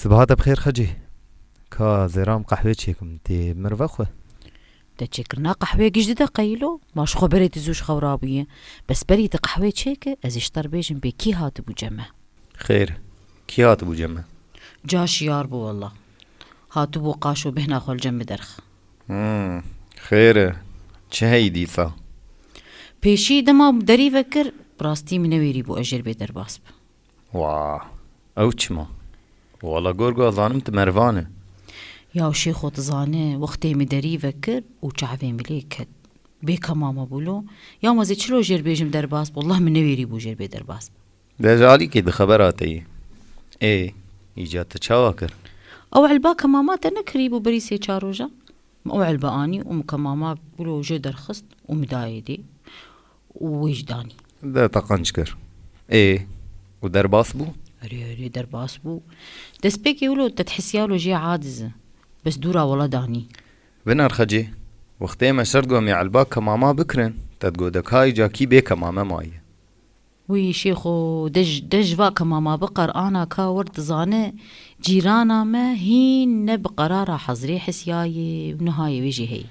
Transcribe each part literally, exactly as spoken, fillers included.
Bihate bi xêr Xecî. Ka Zêram qehwê çêkim, tê mir vexwe. Te çêkirina qehwê giş dide qeyîlo? Ma ji xwe berê tu zû ji xew rabûye. Bes berî tu qehwê çêke, ez ê ji te re bêjim bê kî hatibû cem me. Xêr, kî hatibû cem me? Ca şiyar bû wela. Hatibû qaşo bêhna xwe li cem min derxe. Hmm, xêr e. Çi heyî dîsa? Pêşî dema derî vekir, bi rastî min newêrî bû ez jê re bê derbas bim. Wa, ew çima? Wala gor go zanim tu mervan e. Ya şêxo tu zane, wextê min derî vekir û çavê min lê ket. Bê kemama bû lo. Ya ma zê çilo jê re bêjim derbas bû, wallah min newêrî bû jê re bê derbas bû. De ji alîkê di xebera te yî. Ê, îca te çawa kir? Ew elba kemama te nekirî bû berî sê çar roja? Min ew elba anî û min kemama wilo jê derxist û min dayê dê û wê jî danî. De te qenc kir. Ê, û derbas bû? Erê, erê, derbas bû. Destpêkê wilo te dihisiya wilo jê aciz e. Bes dûra wela danî. Biner Xecê, wextê me şert go em ê elba kemama bikirin, te digot de ka îca kî bê kemame maye. Wî şêxo, de ji, de ji va kemama biqer ana ka wer dizane, cîrana me hîn ne bi qerara hezrê hesiyaye û nihayê wê jî heye.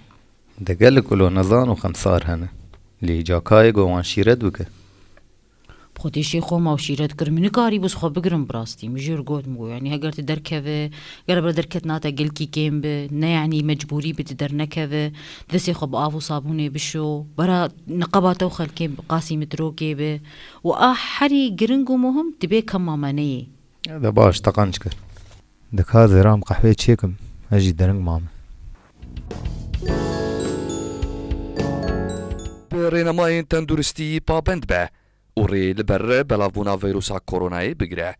De gelek wilo nezan û xemsar hene. Lê îca ka yê go wan şîret bike. Bi xwedê şêxo ma û şîret kir, min nikarîbû ji xwe bigirim bi rastî. Min jê re got, min got, yanî heger tu derkeve, gere bira derketina te gelkî kêm bi, ne yanî mecbûrî bi tu dernekeve, destê xwe bi av û sabûnê bişo, bera niqeba te û xelkê bi qasî mitrokê bi. Û a herî giring û muhim, tu bê kemama neyê. De baş, te qenc kir. Dika Zêram qehwê çêkim, ez jî dering mame. Bi rênemayên tenduristî pabend be û rê li ber belavbûna vîrusa koronayê bigire.